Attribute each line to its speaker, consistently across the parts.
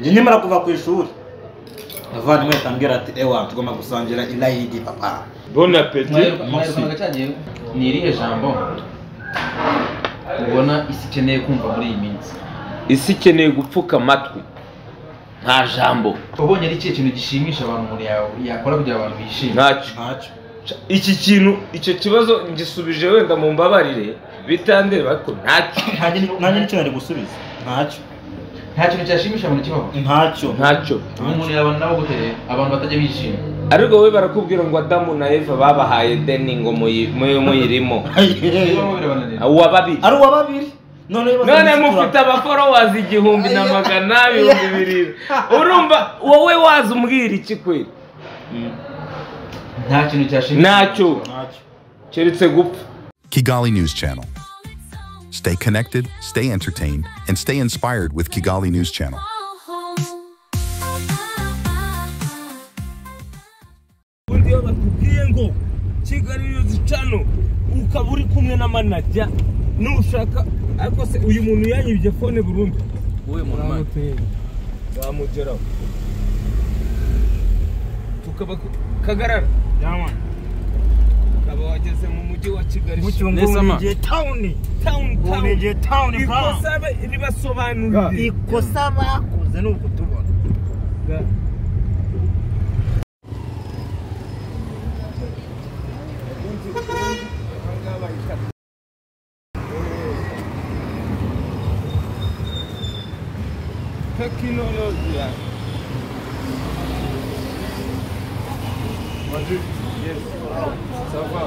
Speaker 1: Nyimara kuva ku ishuri avandimwe tambwira ati ewa tugomba gusangira ilayidi papa.
Speaker 2: Bon appétit.
Speaker 3: Ni irihe jambo ubona isi ikeneye kumva muri iyi minsi?
Speaker 2: Isi ikeneye gupfuka amatwi. Nta jambo.
Speaker 3: Ubonye ari ikihe kintu gishimisha abantu umuntu yakora kugira abantu bishime?
Speaker 2: Ntacyo. Iki kintu, icyo kibazo ngisubije wenda mu mbabarire bitandeba ariko ntacyo.
Speaker 1: Nanjye nicyo nari gusubiza. Ntacyo.
Speaker 3: Nta kintu cyashimisha umuntu kibaho.
Speaker 1: Ntacyo.
Speaker 2: Ntacyo.
Speaker 3: Umuntu yabana nabo gute abantu batajya bishima?
Speaker 2: Ariko we barakubwira ngo Adamu na Eva babahaye Edeni ngo muyirimo. Uwa babiri.
Speaker 1: Ari uwa babiri.
Speaker 2: None mufite abafollowers 1,200,000. Urumva wowe waza umbwira iki kweli?
Speaker 3: Nta kintu cyashimisha.
Speaker 2: Ntacyo. Keretse gupfa.
Speaker 4: Kigali News Channel. Stay connected, stay entertained, and stay inspired with Kigali News Channel.
Speaker 2: Undi bakubwiye ngo Kigali News Channel ukaba uri kumwe na manager nushaka ariko se uyu muntu yanyibye phone burundu.
Speaker 3: Uwe muntu
Speaker 2: bamugeraho tukaba Kagarara
Speaker 1: yaman
Speaker 2: ukaba wageze mu mujyi wa Kigali
Speaker 1: Nesama town
Speaker 2: town
Speaker 1: town
Speaker 2: ikosa ribasobanurira
Speaker 1: ikosa bakoze nuko tubona.
Speaker 2: Technology. Yes. Ça va.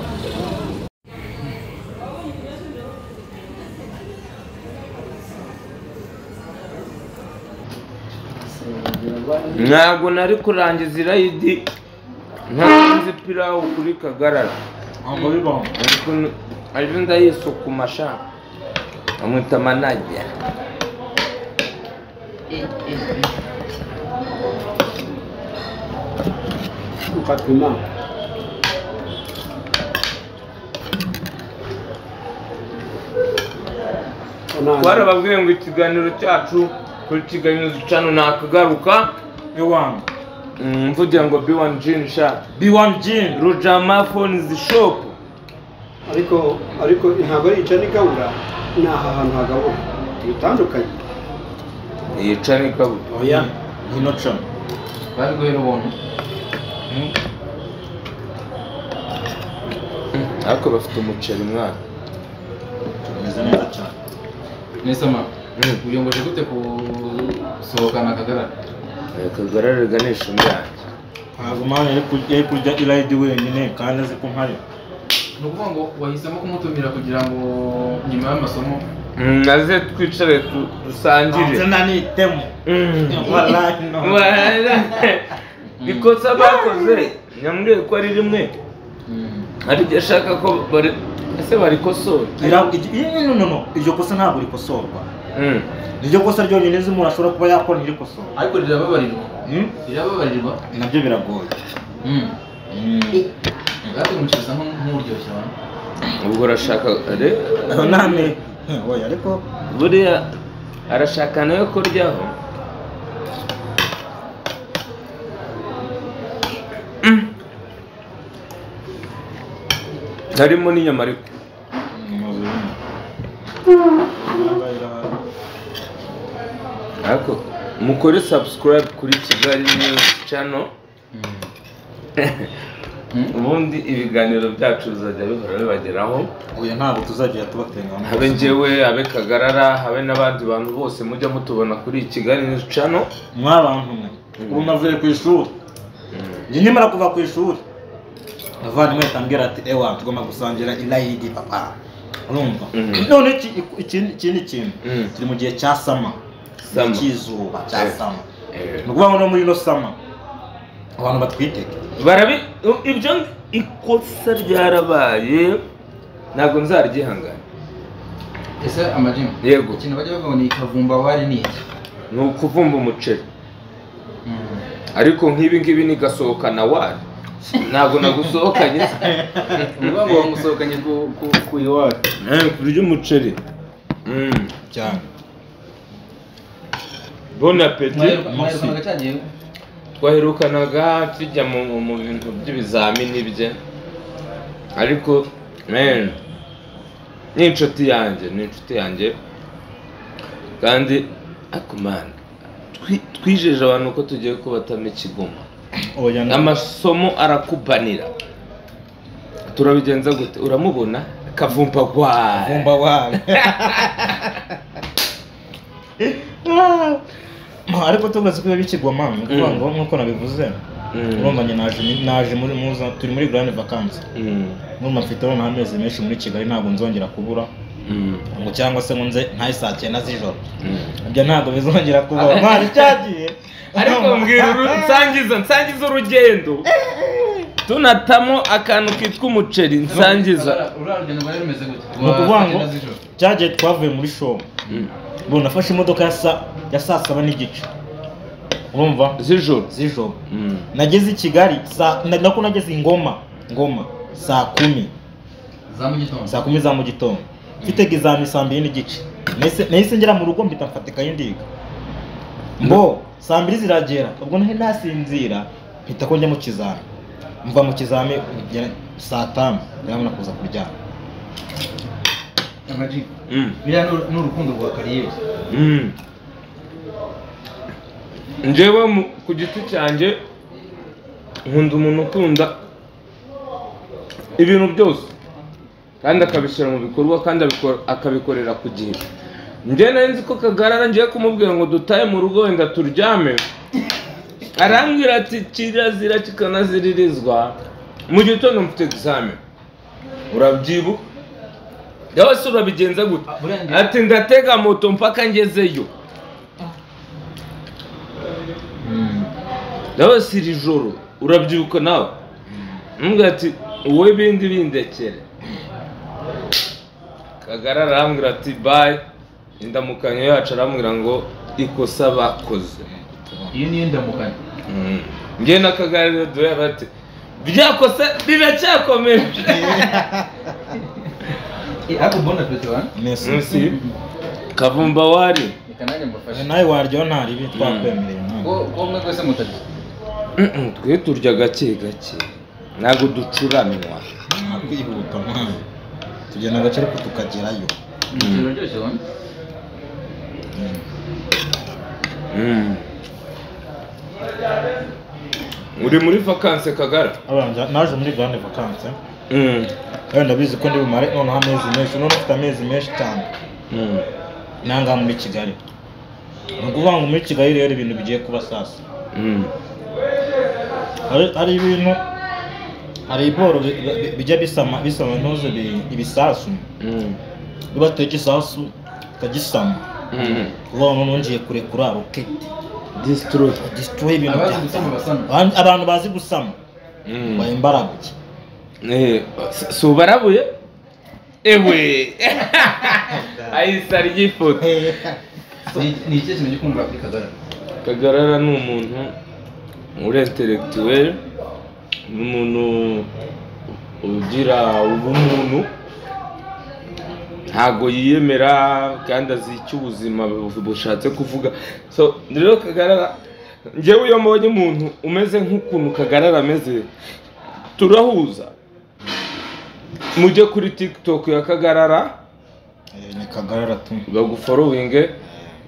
Speaker 2: Ntabwo nari kurangiza irayidi ntaranze pilawu kuri Kagarara.
Speaker 1: Ntabwo bibaho.
Speaker 2: Ariko ndayisukuma sha. Amwita manager.
Speaker 5: Ukapima.
Speaker 2: Twarababwiye ngo ikiganiro cyacu kuri Kigali News Channel nakagaruka.
Speaker 1: Ewan.
Speaker 2: Mvugira ngo B1 Jean sha.
Speaker 1: B1 Jean
Speaker 2: Rujama Phones Shop.
Speaker 5: Ariko ntabwo ari ica n'igabura, ni aha hantu hagabura bitandukanye.
Speaker 2: Ica n'igabura.
Speaker 1: Oya, hino ca.
Speaker 3: Bari guhera ubuntu.
Speaker 2: Ariko bafite umuceri mwana.
Speaker 1: Tumeze neza cyane.
Speaker 3: Nesama, uyongoje gute kusohokana Kagarara?
Speaker 2: Kagarara ganisha umwanjye.
Speaker 1: Ntabwo mwana yari kurya irayidi wenyine kandi azi ko mpari.
Speaker 3: Ni ukuvuga ngo wahisemo kumutumira kugira ngo nyuma y'amasomo
Speaker 2: naze twicare dusangire.
Speaker 1: Nze nanitemo.
Speaker 2: Ikosa bakoze nyambwiye ko ari rimwe. Hari igihe ashaka ko ese barikosora.
Speaker 1: No, iryo kosa ntabwo rikosorwa. Iryo kosa ryonyine nzi umuntu ashobora kuba yakora ntirikosorwa.
Speaker 3: Ariko rirababarirwa. Rirababarirwa?
Speaker 1: Nabyo biragoye.
Speaker 3: Gato umuceri usa nk'uryoshye wa.
Speaker 2: Ubwo urashaka
Speaker 1: nane oya ariko
Speaker 2: buriya arashaka nayo kuryaho. Harimo n'inyama ariko. Ariko mukore subscribe kuri Kigali News Channel. Ubundi ibiganiro byacu bizajya bihora bibageraho.
Speaker 1: Oya ntabwo tuzajya tubatenga.
Speaker 2: Habe njyewe, habe Kagarara, habe n'abandi bantu bose mujya mutubona kuri Kigali News Channel.
Speaker 1: Mwabantu mwe, ubu navuye ku ishuri. Nyimara kuva ku ishuri avandimwe tambwira ati ewa tugomba gusangira ilayidi papa. Urumva? None ikindi kintu turi mu gihe cya sama. Cy'izuba cya sama. Ni ukuvuga ngo no muri no sama abantu batwitege.
Speaker 2: Barabi ibyo ikosa ryarabaye ntabwo nzaryihangana.
Speaker 3: Ese amajim?
Speaker 2: Yego.
Speaker 3: Ikintu bajya bavuga ni ikavumba wari ni iki?
Speaker 2: Ni ukuvumba umuceri. Ariko nk'ibi ngibi nigasohokana wari. Ntabwo nagusohokanye.
Speaker 3: Uvuga ngo wamusohokanye ku iwacu.
Speaker 2: Kurya umuceri.
Speaker 1: Cyane.
Speaker 2: Bon appétit.
Speaker 3: Mwaherukanaga cyagiye?
Speaker 2: Twaherukanaga tujya mu bintu by'ibizamini bye. Ariko man, ni inshuti yanjye, ni inshuti yanjye. Kandi ariko man, twijeje abantu ko tugiye kubatama ikigoma. Amasomo arakubanira. Turabigenza gute? Uramubona? Kavumba gwa.
Speaker 1: Kavumba gwa. Ariko tugaze kuba bikigoma, kuvuga ngo nkuko nabivuze. Urumva njye naje muri muza turi muri grande vacances. Urumva mfite noneho amezi menshi muri Kigali ntabwo nzongera kubura. Ngo cyangwa se ngo nze ntaye saa 9 z'ijoro. Ibyo ntabwo bizongera kuba. Mwana cyagiye.
Speaker 2: Ariko mbwira nsangiza urugendo. Tunatamo akantu kitwa umuceri nsangiza.
Speaker 3: Urarugendo rwari rumeze gute?
Speaker 1: Nukuvuga ngo cyagiye twavuye muri show. Bo nafashe imodoka ya saa 7:30. Urumva? Z'ijoro. Nageze i Kigali nako nageze Ngoma saa 10
Speaker 3: za mu gitondo.
Speaker 1: Saa 10 za mu gitondo. Mfite examen saa 2:15. Nahise ngera mu rugo mpita mfata ikayi ndiga. Mbo saa 2 ziragera ubwo nahe nasinzira mpita ko njya mu kizami. Mva mu kizami saa 5 ndabona kuza kuryama.
Speaker 3: Amaji. Biriya ni urukundo rwa kariyeri.
Speaker 2: Njyewe ku giti cyanjye nkunda umuntu ukunda ibintu byose kandi akabishyira mu bikorwa kandi akabikorera ku gihe. Njye nari nzi ko Kagarara ngiye kumubwira ngo dutahe mu rugo wenda turyame, arambwira ati kirazira kikanaziririzwa mu gitondo mfite examen. Urabyibuka? Yawe se urabigenza gute? Ati ndatega moto mpaka ngezeyo. Yawe si iri joro urabyibuka nawe? Mbwira ati wowe bindi bindekere. Kagarara arambwira ati bye. Indamukanyo yacu arambwira ngo ikosa bakoze.
Speaker 3: Iyo niyo ndamukanyo.
Speaker 2: Njye na Kagarara duhe bati byakosa biracyakomeje.
Speaker 3: Ariko bon appétit wa?
Speaker 2: Merci. Kavumba wari.
Speaker 3: Reka nanjye mbafashe.
Speaker 1: Nawe waryo ntari ibi twakwemereye.
Speaker 3: Ko mwe gwese mutarya?
Speaker 2: Twe turya gake gake. Ntabwo ducuranwa.
Speaker 1: Kwihuta mwana. Tugenda gace ariko tukagerayo.
Speaker 3: Kiraryoshye wa?
Speaker 2: Uri muri vacances Kagara?
Speaker 1: Abanja naje muri grande vacances. Kandi ndabizi ko ndi bumare noneho amezi menshi, none mfite amezi menshi cyane. Nanga muri Kigali. Ni ukuvuga ngo muri Kigali rero ibintu bigiye kuba sasa. Hari ibintu, hari iboro bijya bisama ntuze ibisasu. Iyo bateka isasu kagisama. Kuvuga ngo nongeye kurekura roketi. Destroy ibintu. Abantu bazi gusama. Bayimbarabuye.
Speaker 2: Si ubarabuye? Ewe! Ahise arya ifoto.
Speaker 3: Ni ikihe kintu gikundwa kuri Kagarara?
Speaker 2: Kagarara ni umuntu uri intellectuel, ni umuntu ugira ubumuntu, ntago yiyemera kandi azi icyo ubuzima bushatse kuvuga. So rero Kagarara, njyewe iyo mbonye umuntu umeze nk'ukuntu Kagarara ameze, turahuza. Mujye kuri TikTok ya Kagarara,
Speaker 1: ni Kagarara tu,
Speaker 2: bagufollowinge.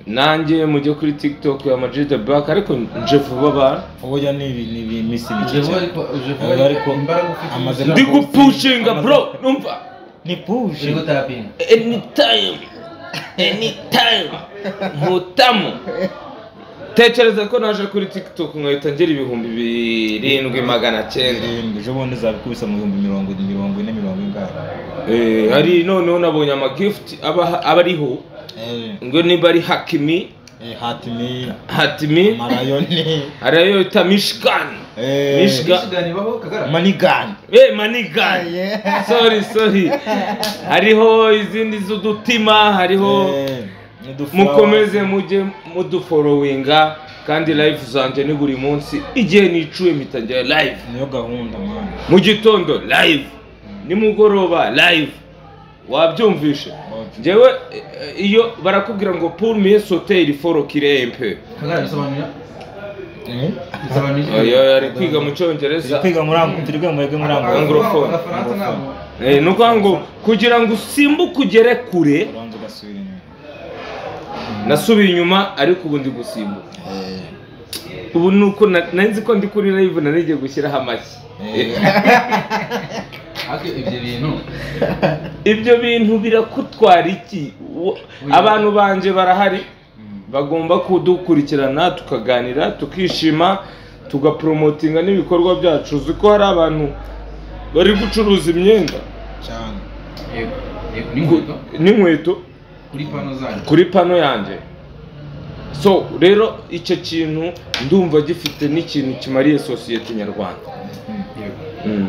Speaker 2: Nanjye mujye kuri TikTok ya Majid The Black, ariko nje vuba ba
Speaker 1: oya ni imisi mike cyane.
Speaker 3: Ariko
Speaker 1: amaze
Speaker 2: ndi gupushinga bro, numva
Speaker 1: ni push
Speaker 3: uri gutapinga
Speaker 2: anytime anytime mutamu. Tekereza ko naje kuri TikTok nkahita ngera 7900.
Speaker 1: Ejo bundi zabikubisa mu 40 40 ingahe.
Speaker 2: Hari noneho nabonye ama gift aba ariho ngo niba ari Hakimi, Hatimi,
Speaker 1: Marayoni,
Speaker 2: ariyo yita Michigan.
Speaker 3: Michigan ibaho Kagara?
Speaker 1: Manigan.
Speaker 2: Manigan. Sorry. Hariho izindi z'udutima, hariho mukomeze mujye mudufollowinga kandi live zanje ni buri munsi igihe nicuye mpita njya live.
Speaker 1: Niyo gahunda mwana.
Speaker 2: Mu gitondo live, nimugoroba live. Wabyumvishe? Njyewe iyo barakubwira ngo pour mieux sauter il faut reculer un peu.
Speaker 3: Kagarara bisobanura bisobanura
Speaker 2: Oya, ari kwiga mu cyongereza.
Speaker 1: Turi kwiga muri ango, turi kwiga muri ango.
Speaker 2: Anglophone.
Speaker 3: Abafaransa ntabwo.
Speaker 2: Ni ukuvuga ngo kugira ngo usimbuke ugere kure,
Speaker 1: Uranza ugasubira inyuma.
Speaker 2: nasubiye inyuma ariko ubu ndi gusimbuka. Ubu ni uko nari nzi ko ndi kuri live nari ngiye gushyiraho amashyi.
Speaker 3: Ariko ibyo bintu
Speaker 2: Ibyo bintu birakutwara iki? Abantu banje barahari bagomba kudukurikirana, tukaganira, tukishima, tugapromotinga n'ibikorwa byacu. Uzi ko hari abantu bari gucuruza imyenda
Speaker 1: Cyane.
Speaker 3: yego yego n'inkweto
Speaker 2: n'inkweto
Speaker 3: kuri pano zanyu,
Speaker 2: kuri pano yanjye. So rero icyo kintu ndumva gifite n'ikintu kimariye sosiyete nyarwanda.
Speaker 3: yego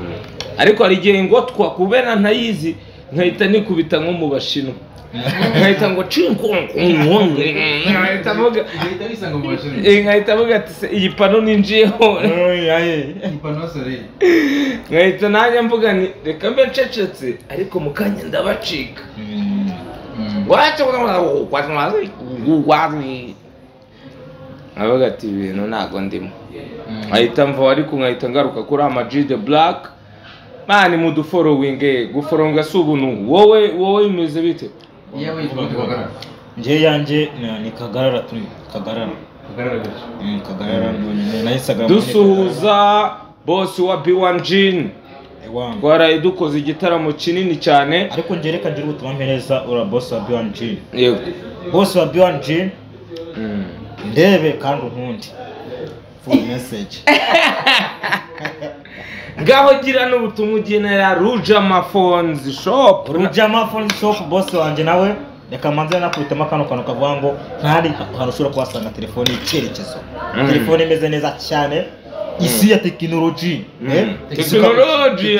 Speaker 2: Ariko hari igihe ngotwa kubera ntayizi nkahita nikubita nko mu bashinwa, nkahita ngo nkahita mvuga
Speaker 3: ugahita wisanga mu bashinwa,
Speaker 2: nkahita mvuga ati se iyi pano ninjiyeho,
Speaker 3: iyi pano soleil,
Speaker 2: nkahita nanjye mvuga ni reka mbe ncecetse ariko mu kanya ndabacika. Avuga ati ibintu ntago ndimo, nkahita mva ariko nkahita ngaruka kuri Ama-G The Black. Mani muduforowinge, guforonga si ubuntu. Wowe wowe bimeze bite?
Speaker 3: Yewe yitwa gute Kagarara?
Speaker 1: Njye yanjye ni Kagarara, turi Kagarara.
Speaker 3: Kagarara gutyo.
Speaker 1: Kagarara na Instagram.
Speaker 2: Dusuhuza boss wa B1 Jean, twaraye dukoze igitaramo kinini cyane.
Speaker 1: Ariko njye reka ngire ubutumwa mpereza ura boss wa B1 Jean.
Speaker 2: Yego
Speaker 1: boss wa B1 Jean, ndebe kandi unkunde. Full message.
Speaker 2: Ngaho gira n'ubutumwa ugenera Rujama Phones Shop.
Speaker 1: Rujama Phones Shop, boss wanjye nawe reka manze nakubitamo akantu kantu kavuga ngo ntari ahantu ushobora kuhasanga telefone y'icyerekezo, telefone imeze neza cyane, isi ya tekinoloji. Tekinoloji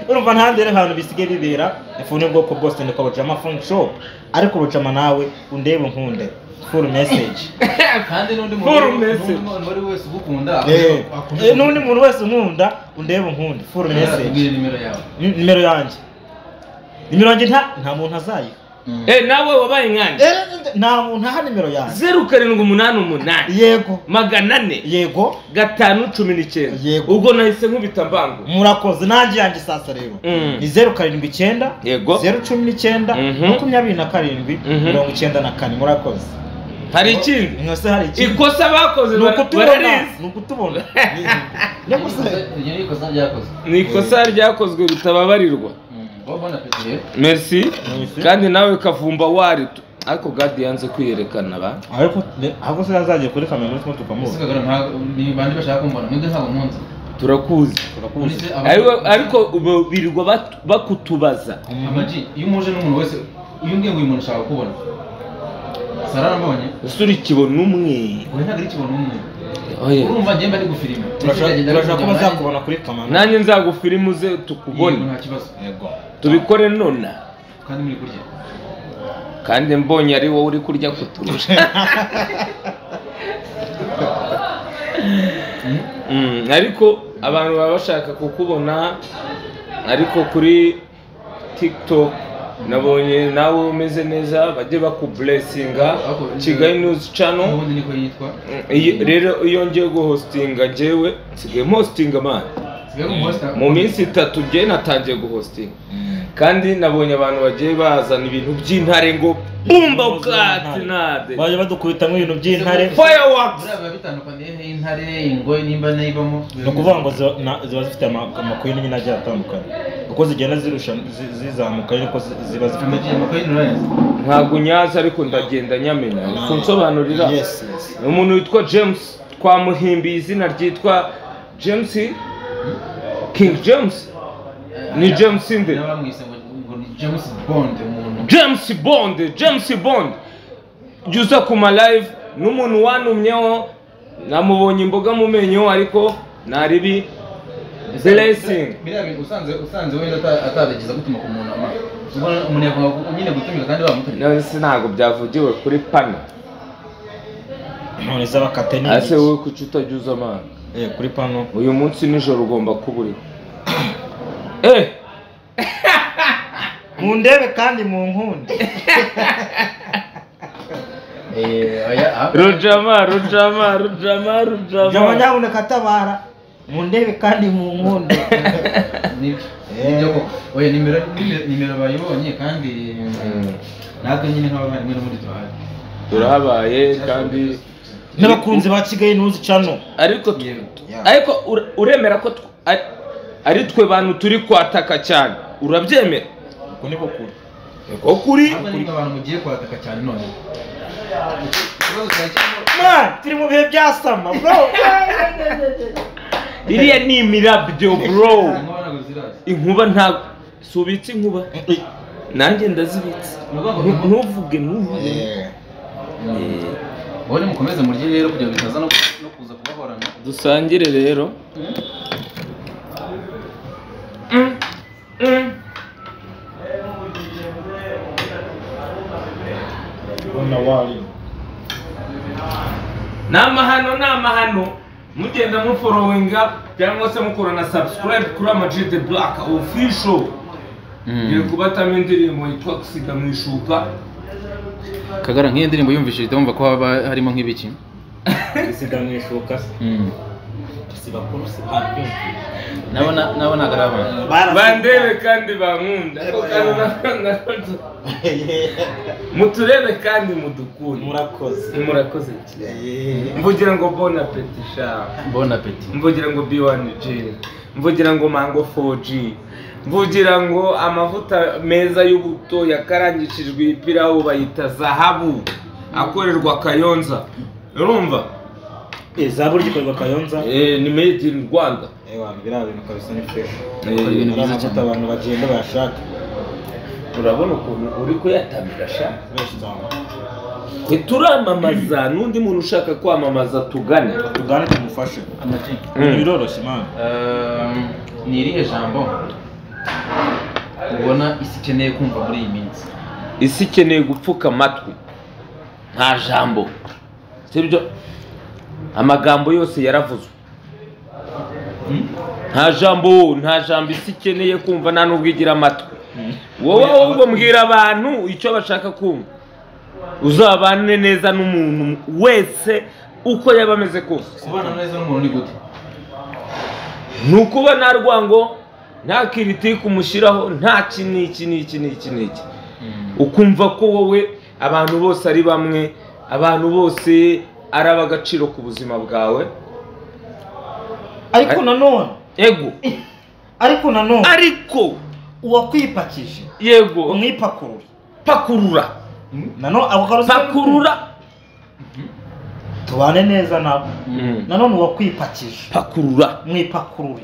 Speaker 1: urumva ntahandi rero ahantu bisigaye bibera telefone y'ubwoko bwose ni kwa Rujama Phones Shop. Ariko Rujama nawe undebe unkunde. Full message.
Speaker 3: Kandi n'undi muntu wese ugukunda,
Speaker 1: n'undi muntu wese unkunda undebe unkunde. Full message.
Speaker 3: Nimero yawe,
Speaker 1: nimero yanjye, nimero yanjye nta muntu azayiha.
Speaker 2: Nawe wabaye nkanjye
Speaker 1: nta muntu aha nimero yanjye.
Speaker 2: 0 7 8 8
Speaker 1: yego
Speaker 2: 400
Speaker 1: yego
Speaker 2: 5 19
Speaker 1: yego.
Speaker 2: Ubwo nahise nkubita mbangu.
Speaker 1: Murakoze. Nanjye yanjye sasa rero ni 0 7 9
Speaker 2: yego
Speaker 1: 0 19 27 94. Murakoze.
Speaker 2: Hari ikindi?
Speaker 1: Mwese hari ikindi?
Speaker 2: Ikosa bakoze bararizi.
Speaker 1: Ni ukutubona.
Speaker 2: Ni ikosa ryakozwe ritababarirwa. Merci. Kandi nawe Kavumba wari ariko God yanze kwiyerekana ba.
Speaker 1: Ariko se yazagiye kuri kamera muri tukamubona.
Speaker 3: Ni bandi bashaka kumbona, mwebwe ntabwo munzi.
Speaker 2: Turakuzi. Ariko birirwa bakutubaza.
Speaker 3: Ama-G, iyo umuje n'umuntu wese, iyo umbwiye ngo uyu muntu ashaka kubona. Sara nabonye.
Speaker 2: Ese uri kibona umwe?
Speaker 3: Oya ntabwo ari kibona umwe. Urumva njye mba ndi gufilima.
Speaker 1: Turashaka ko bazakubona kuri kamera.
Speaker 2: Nanjye nzagufilima uze tukubone.
Speaker 3: Nta kibazo.
Speaker 1: Yego.
Speaker 2: Tubikore nona.
Speaker 3: Kandi muri kurya.
Speaker 2: Kandi mbonye ari wowe uri kurya kuturusha. Ariko abantu baba bashaka kukubona, ariko kuri TikTok nabonye nawe umeze neza, bajye bakublessinga Kigali News Channel.
Speaker 3: Ubundi niko yitwa.
Speaker 2: Rero iyo ngiye guhostinga njyewe nsigaye mpostinga man. Mu minsi 3 njye natangiye guhostinga. Kandi nabonye abantu bagiye bazana ibintu by'intare ngo bumba ukatinade.
Speaker 1: Baje badukubitamo ibintu by'intare.
Speaker 2: Fireworks.
Speaker 3: Buriya bitandukaniye n'intare, ingwe nimba nayibamo.
Speaker 1: Ni ukuvuga ngo ziba zifite amakoini nyine agiye atandukanye. Uko zigenda zirusha zizamuka ariko ziba zifite
Speaker 3: amakoini urayazi.
Speaker 2: Ntabwo nyaza ariko ndagenda nyamenya. Kunsobanurira.
Speaker 1: Yes, yes.
Speaker 2: Umuntu witwa James twamuhimbiye izina ryitwa James King James. Ni James inde?
Speaker 3: Bamwise ngo ni James Bond umuntu.
Speaker 2: James Bond, James Bond. Juza kuma live n'umuntu wanumyeho namubonye imboga mu menyo ariko naribi blessing.
Speaker 3: Biriya usanze wenda atarigeza gutuma ku muntu ama. Ubwo umuntu yavuga nyine gutumika kandi bamutumye.
Speaker 2: None se ntago byavugiwe kuri pano.
Speaker 1: None se bakate ni.
Speaker 2: Ase wowe kuki utajuza amana?
Speaker 1: Kuri pano.
Speaker 2: Uyu munsi nijoro ugomba kuburiho.
Speaker 1: Mundebe kandi munkunde.
Speaker 2: Rujama rujama rujama rujama.
Speaker 1: Jama nyabuneka tabara. Mundebe kandi munkunde.
Speaker 3: Nibyo koko. Oya nimero bayibonye kandi natwe nyine nk'abavandimwe n'ubundi turahari.
Speaker 2: Turahabaye kandi
Speaker 1: n'abakunzi ba Kigali News Channel.
Speaker 2: Ariko ariko uremera ko ari twe bantu turi kwataka cyane, urabyemera?
Speaker 1: Uko niko kuri.
Speaker 2: Niko kuri.
Speaker 3: Abantu mugiye kwataka cyane none.
Speaker 1: Man, turi mu bihe bya sama bro.
Speaker 2: Iriya ni imirabyo bro. Inkuba nta subitse inkuba. Nanjye ndazibitse. Ntuvuge ntuvuge.
Speaker 3: Bone mukomeze murye rero kugira bitaza no kuza kubahorana.
Speaker 2: Dusangire rero. Namahano namahano mugenda muforowinga cyangwa se mukora na subscribe kuri Ama G The Black Official. Ngiye kubatamo indirimbo yitwa Gusiga mu ishuka.
Speaker 3: Kagara nk'iyo ndirimbo yumvishije ndumva ko haba harimo nk'ibiki.
Speaker 1: Gusiga mu ishuka. Gusiga kuri
Speaker 3: nabona garaba.
Speaker 2: Bandebe kandi bankunda. Muturebe kandi mudukunde.
Speaker 1: Murakoze.
Speaker 2: Murakoze cyane. Mvugira ngo bon appetit sha.
Speaker 3: Bon appetit.
Speaker 2: Mvugira ngo B1G. Mvugira ngo Mango 4G. Mvugira ngo amavuta meza y'ubuto yakarangishijwe ipirawu bayita zahabu akorerwa Kayonza. Urumva?
Speaker 1: Zahabu gikorwa Kayonza.
Speaker 2: Ni made in Rwanda.
Speaker 1: Ewa biriya bintu kabisa ni fresh.
Speaker 3: Ibintu byiza cyane
Speaker 1: abantu bagenda bashaka.
Speaker 2: Urabona ukuntu uri kuyatamira sha.
Speaker 1: Fresh cyane.
Speaker 2: Turamamaza n'undi muntu ushaka kwamamaza tugane.
Speaker 1: Tugane tumufashe. Biroroshye man.
Speaker 3: Ni irihe jambo ubona isi ikeneye kumva muri iyi minsi?
Speaker 2: Isi ikeneye gupfuka amatwi. Nta jambo. Sibyo? Amagambo yose yaravuzwe. Nta jambo, nta jambo isi ikeneye kumva nta nubwo igira amatwi. Wowe ahubwo mbwira abantu icyo bashaka kumva. Uzabane neza n'umuntu wese uko yaba ameze kose.
Speaker 3: Kubana neza n'umuntu ni gute?
Speaker 2: Ni ukuba nta rwango, nta kiritike umushyiraho, nta iki n'iki n'iki n'iki n'iki. Ukumva ko wowe abantu bose ari bamwe, abantu bose ari ab'agaciro ku buzima bwawe.
Speaker 1: Ariko nanone
Speaker 2: ego.
Speaker 1: Ariko nanone
Speaker 2: ariko
Speaker 1: uwakwipakije
Speaker 2: yego
Speaker 1: umwipakurura.
Speaker 2: Pakurura.
Speaker 1: Nanone ako
Speaker 2: pakurura.
Speaker 1: Tubane neza nabo. Nanone uwakwipakije
Speaker 2: pakurura
Speaker 1: mwipakurure.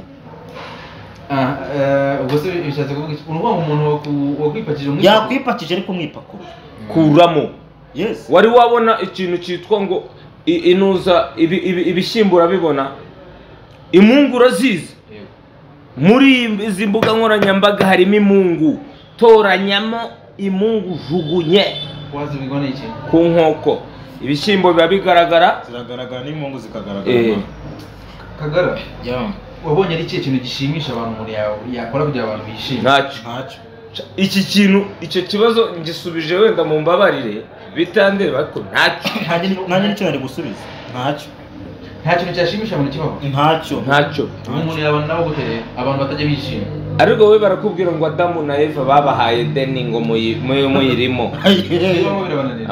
Speaker 3: Ubwo se bishatse kuvuga iki? Uruvuga ngo umuntu wakwipakije umwipakurura.
Speaker 1: Yakwipakije ariko umwipakurura.
Speaker 2: Kuramo.
Speaker 1: Yes.
Speaker 2: Wari wabona ikintu cyitwa ngo inuza ibishyimbo urabibona? Imungu urazizi? Muri izi mbuga nkoranyambaga harimo imungu. Toranyamo imungu jugunye.
Speaker 3: Wazibigwa n'iki?
Speaker 2: Ku nkoko. Ibishyimbo biba bigaragara.
Speaker 1: Ziragaragara n'imungu zikagaragara.
Speaker 3: Kagara. Wabonye ari ikihe kintu gishimisha abantu umuntu yakora kugira abantu bishime?
Speaker 2: Ntacyo. Iki kintu icyo kibazo ngisubije wenda mu mbabarire bitandeba ariko ntacyo.
Speaker 1: Nanjye nicyo nari gusubiza. Ntacyo.
Speaker 3: Nta kintu cyashimisha abantu kibaho.
Speaker 1: Ntacyo.
Speaker 2: Ntacyo.
Speaker 3: Umuntu yabana nabo gute abantu batajya bishima?
Speaker 2: Ariko wowe barakubwira ngo Adamu na Eva babahaye deni ngo muyirimo.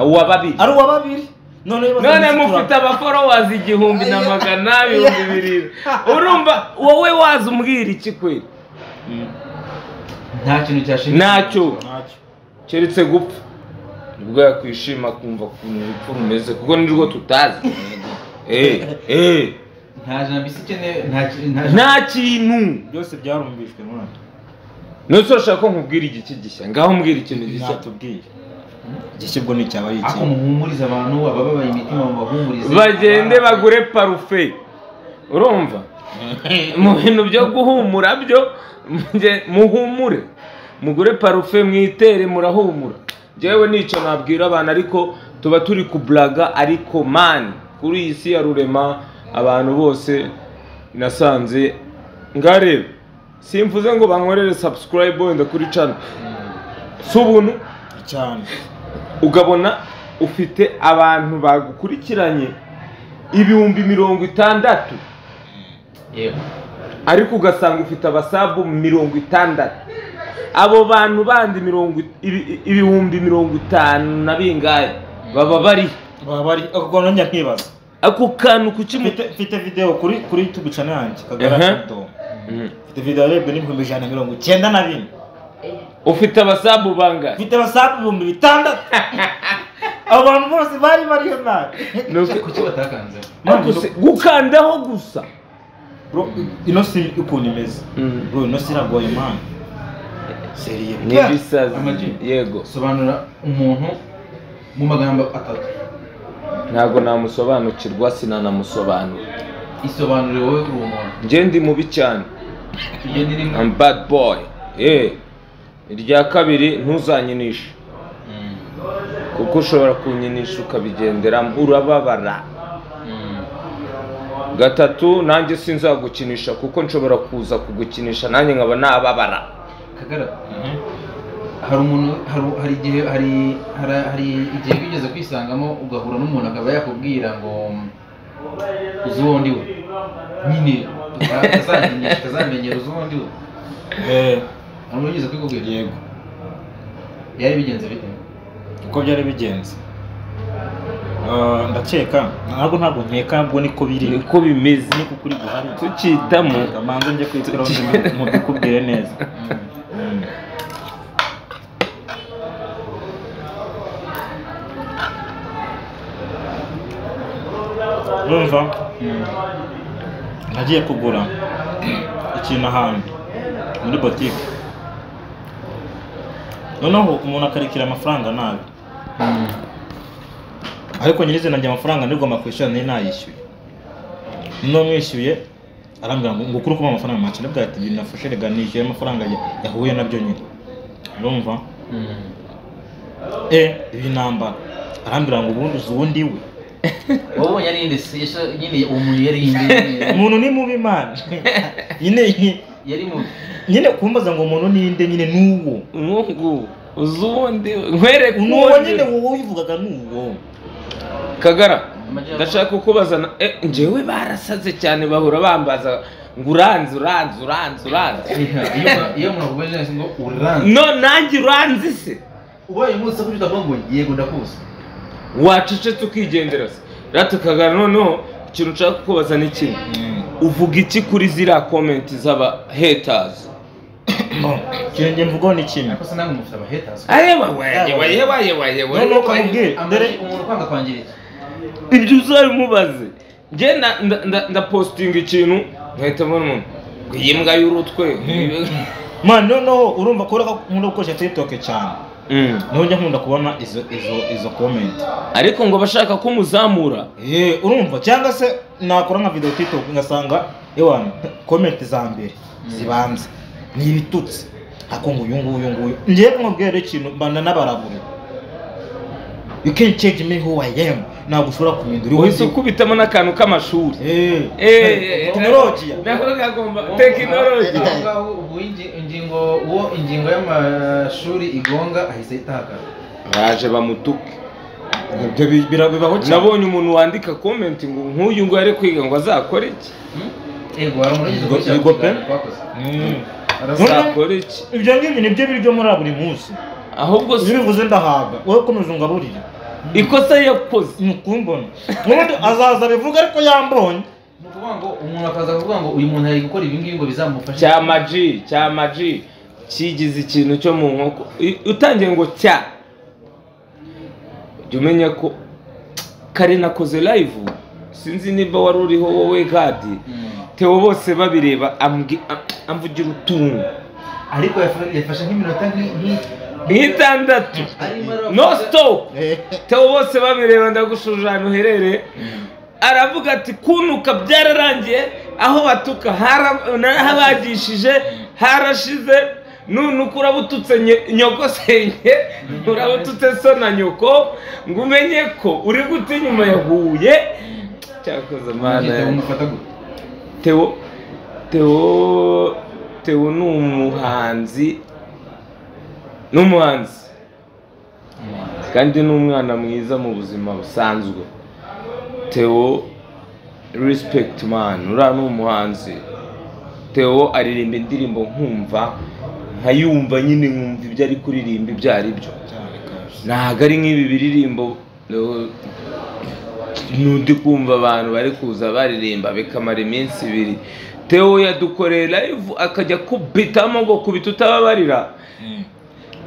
Speaker 2: Uwa babiri.
Speaker 1: Ari uwa babiri.
Speaker 2: None mufite abafollowers 1000 2000. Urumva wowe waza umbwira iki kweli?
Speaker 3: Nta kintu cyashimisha.
Speaker 2: Ntacyo. Keretse gupfa. Nibwo yakwishima kumva ukuntu urupfu rumeze kuko nirwo tutazi.
Speaker 3: Nta jambo isi ikeneye,
Speaker 2: nta kintu.
Speaker 1: Byose byarumvishwe mwana.
Speaker 2: None urashaka ko nkubwira igiki gishya? Ngaho mbwira ikintu gishya.
Speaker 1: Natubwire. Gishya ubwo nticyaba ari iki.
Speaker 3: Ako muhumuriza abantu abababaye imitima mubahumurize.
Speaker 2: Bagende bagure parufe. Urumva? Mu bintu byo guhumura byo muhumure. Mugure parufe mwitere murahumura. Jewe nicyo nabwira abantu ariko tuba turi kublaga ariko man kuri iyi si ya rurema abantu bose nasanze ngareba. Simvuze ngo bankorere subscribe wenda kuri channel. Si ubuntu
Speaker 1: cyane.
Speaker 2: Ugabona ufite abantu bagukurikiranye 60,000.
Speaker 3: Yego.
Speaker 2: Ariko ugasanga ufite abasabu 60. Abo bantu bandi 50,000 na bingahe baba bari
Speaker 1: ako njya nkibaza
Speaker 2: ako kantu kuki
Speaker 1: mfite video kuri YouTube channel yanjye Kagara Kingdom. Mfite video yarebwe n'ibihumbi 194.
Speaker 2: Ufite abasabu bangahe?
Speaker 1: Mfite abasabu 6,000. Abantu bose bari bariyo nabi.
Speaker 3: Kuki batakanze?
Speaker 2: Gukandaho gusa.
Speaker 1: Bro, ino si ukuntu imeze. Bro, ino si iragoye man. Seriye.
Speaker 2: Ni
Speaker 3: Amaji.
Speaker 2: Yego.
Speaker 3: Sobanura umuntu mu magambo atatu.
Speaker 2: Ntago namusobanukirwa, sinanamusobanura.
Speaker 3: Isobanure wowe uri umuntu.
Speaker 2: Nje ndi mubi cyane. I'm bad boy. Irya kabiri ntuzanyinishe. Kuko ushobora kunyinisha ukabigenderamo urababara. Gatatu nanjye sinzagukinisha kuko nshobora kuza kugukinisha nanjye nkaba nababara.
Speaker 3: Kagara. Hari umuntu hari igihe hari igihe wigeze kwisangamo ugahura n'umuntu akaba yakubwira ngo uzi uwo ndi we. Nyine utazamenyera uzi uwo ndi we. Hari umuntu wigeze kubikubwira?
Speaker 1: Yego.
Speaker 3: Byari bigenze bite?
Speaker 1: Uko byari bigenze? Ndakeka ntabwo nkeka ubwo niko biri.
Speaker 2: Niko bimeze.
Speaker 1: Niko kuri guhari.
Speaker 2: Tukitamo
Speaker 1: kamanze nje kwitira mu bikubwire neza. Urumva? Nagiye kugura ikintu ahantu muri boutique. Noneho umuntu akarikira amafaranga nabi. Ariko nyirizina njye amafaranga ndigomba kwishyura nari nayishyuye. Noneho mwishyuye arambwira ngo ukuri kuma amafaranga make, ndabwira ati ibintu nafashe rega nishyuye amafaranga yahuye nabyo nyine. Urumva? Ibi nambara. Arambwira ngo ubundi uzi uwundi we.
Speaker 3: Wowe yari inde se nyine umuntu yari inde.
Speaker 1: Umuntu ni mubi man. Nyine
Speaker 3: yari mubi.
Speaker 1: Nyine kumbaza ngo umuntu ni inde nyine nuwo.
Speaker 2: Nuwo uzi uwundi nkwereke
Speaker 1: uwo nyine wowe uyivugaga nuwo.
Speaker 2: Kagara ndashaka kukubaza njyewe barasaze cyane bahora bambaza ngo uranze uranze uranze uranze.
Speaker 3: Iyo umuntu akubajije ngo uranze.
Speaker 2: No nanjye uranze se.
Speaker 3: Ubaye umunsi kuki utavuga ngo yego ndakuzi.
Speaker 2: Wacecetse ukigendera se. Rata Kagara noneho ikintu nshaka kukubaza ni kimwe. Uvuga iki kuri ziriya comment z'aba haters?
Speaker 1: Ikintu njye mvugaho ni kimwe.
Speaker 3: Ariko se namwe mufite aba haters?
Speaker 2: Arewa wewe.
Speaker 1: Noneho ukamubwira
Speaker 3: dore umuntu kwanga kwangira iki?
Speaker 2: Ibyo uzabimubaze. Njye ndapostinga ikintu nkahita mbona umuntu ngo iyi mbwa y'urutwe.
Speaker 1: Man noneho urumva ko nkunda gukoresha TikTok cyane. Niho njya nkunda kubona izo comment.
Speaker 2: Ariko ngo bashaka kumuzamura.
Speaker 1: Urumva cyangwa se nakora nka video TikTok ngasanga ewana comment za mbere zibanza ni ibitutsi. Ako ngo uyu nguyu. Ngiye kumubwira ikintu mbana n'abarabure. You can't change me who I am. Ntabwo ushobora kumindura.
Speaker 2: Uhise ukubitamo n'akantu k'amashuri.
Speaker 1: Tekinoloji.
Speaker 2: Nako kagomba tekinoloji.
Speaker 3: Ngaho ubu ingingo uwo ingingo y'amashuri igonga ahise itakara.
Speaker 2: Baje bamutuke.
Speaker 1: Ibyo bibaho cyane.
Speaker 2: Nabonye umuntu wandika comment ngo nk'uyu ngo yari kwiga ngo azakore iki?
Speaker 3: Yego hari umuntu
Speaker 1: Yego pe.
Speaker 2: Azakore iki?
Speaker 1: Ibyo ngibyo nibyo biryo muri buri munsi.
Speaker 2: Ahubwo
Speaker 1: si bivuze ndahaga. Wowe komeza ungaburire.
Speaker 2: Ikosa yakoze
Speaker 1: nukumbona. Nubundi azaza bivuga ariko yambonye.
Speaker 3: Nukuvuga ngo umuntu akaza kuvuga ngo uyu muntu ari gukora ibi ngibi ngo bizamufashe.
Speaker 2: Cya maji kigize ikintu cyo mu nkoko. Utangiye ngo cya. Jya umenya ko kare nakoze live sinzi niba wari uriho wowe Gadi. Theo bose babireba amvugira utuntu.
Speaker 3: Ariko yafashe nk'iminota
Speaker 2: nk'itandatu no stop. Theo bose babireba ndagushuje ahantu uherereye. Aravuga ati kunuka byararangiye aho batuka harabagishije harashize none urabututse nyogosenge urabututse so na nyoko ngo umenye ko uri guta inyuma ya Huye. Cyakoze mana. Theo Theo ni umuhanzi N'umuhanzi kandi ni umwana mwiza mu buzima busanzwe. Theo respect man, uriya ni umuhanzi. Theo aririmba indirimbo nkumva nkayumva nyine, nkumva ibyo ari kuririmba ibyo ari byo. Ntabwo ari nk'ibi biririmbo n'undi kumva abantu bari kuza baririmba bikamara iminsi ibiri. Theo yadukoreye live akajya kubitamo ngo kubita utababarira.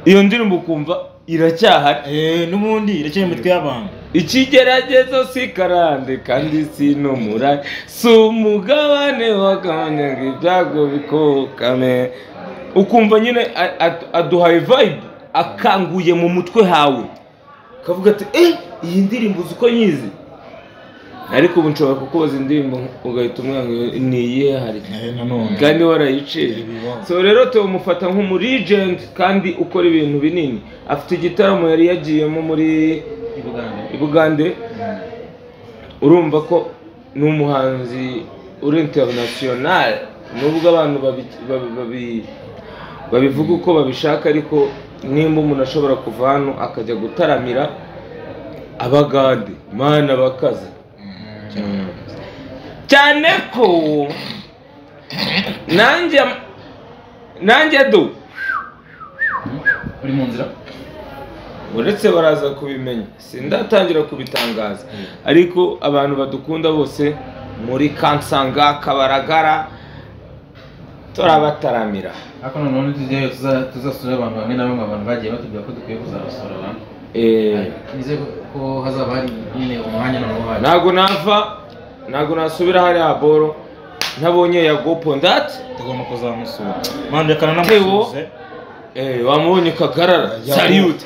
Speaker 2: Iyo ndirimbo ukumva iracyahari.
Speaker 1: N'ubundi iracyari mu mitwe y'abantu.
Speaker 2: Ikigeragezo si karande kandi si n'umurage, si umugabane wagabanya ngo ibyago bikokame. Ukumva nyine aduhaye vibe akanguye mu mutwe hawe, kavuga ati iyi ndirimbo uzi uko nyizi. Ariko ubu nshobora kukubaza indirimbo ugahita umwanga ni iyihe hari kandi warayiciye. So rero Theo mufata nk'umu legend kandi ukora ibintu binini. Afite igitaramo yari yagiyemo muri Bugande. Urumva ko ni umuhanzi uri international, nubwo abantu babivuga uko babishaka, ariko nimba umuntu ashobora kuva hano akajya gutaramira Abagande mana bakaze cyane ko nanjye do
Speaker 3: uri mu nzira,
Speaker 2: uretse baraza kubimenya sindatangira kubitangaza, ariko abantu badukunda bose muri Kansanga Kabaragara turabataramira.
Speaker 3: Ariko none tujyayo tuzasura abantu bamwe na bamwe, abantu bagiye batubwira ko dukwiye kuzabasura abantu. Nizeye ko hazaba hari nyine umwanya noneho hari.
Speaker 2: Ntabwo nasubira hariya boro ntabonye ya Gopondat,
Speaker 1: tugomba kuzamusura. Mande kana namusuze.
Speaker 2: Wamubonye Kagarara. Salute.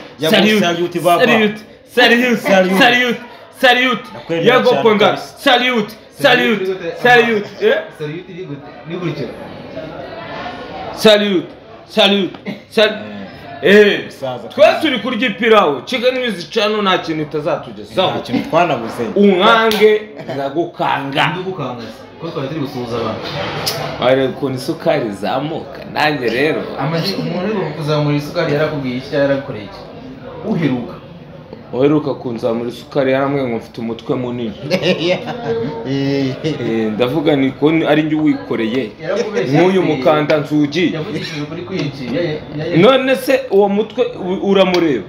Speaker 2: Salute baba. Salute. Salute. Salute. Salute. Ya Gopondat. Salute. Salute. Salute.
Speaker 3: Salute ni gute? Ni gutyo.
Speaker 2: Salute. Salute. Salute. Twese turi kurya ipirawu. Kigali News Channel nta kintu itazatugezaho.
Speaker 1: Nta kintu twanabuze.
Speaker 2: Unkange ndagukanga.
Speaker 3: Ndagukanga ko twari turi gusuhuza abantu.
Speaker 2: Ari ukuntu isukari izamuka nanjye rero.
Speaker 3: Amaji umuntu uri kuzamura isukari yarakubwiye icyo yarakoreye iki?
Speaker 2: Uheruka kunzamura isukari yarambwiye ngo mfite umutwe munini. Ndavuga ni ko ari njye uwikoreye nk'uyu mukanda nzugi.
Speaker 3: Yavugishije ukuri kwinshi.
Speaker 2: None se uwo mutwe uramureba?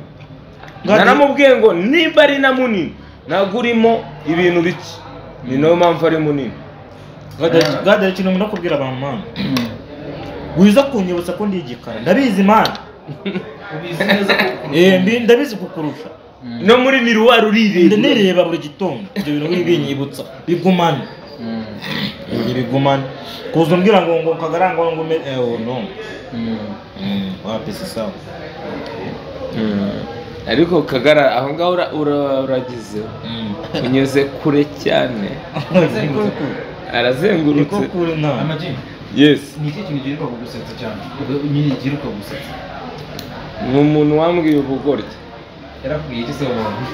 Speaker 2: Naramubwiye ngo nimba ari na munini ntabwo urimo ibintu bike, ni nayo mpamvu ari munini.
Speaker 1: Gade ikintu ngomba kubwira abantu mana, wiza kunyibutsa ko ndi igikara, ndabizi mana.
Speaker 3: Ubizi neza ko
Speaker 1: ndabizi kukurusha.
Speaker 2: No muri miruwari urireba.
Speaker 1: Ndireba buri gitondo ibyo bintu binyibutsa bigumane. Bigumane kuza umbwira ngo Kagaranga ngo no. Wapi si sawa.
Speaker 2: Ariko Kagara aho ngaho uragize unyuze kure cyane. Arazengurutse. Yes.
Speaker 3: Ni iki kintu giheruka kugusetsa cyane? Nyine giheruka gusetsa.
Speaker 2: Ni umuntu wambwiye ubugoryi.
Speaker 3: Yarakubwiye iki se umuntu?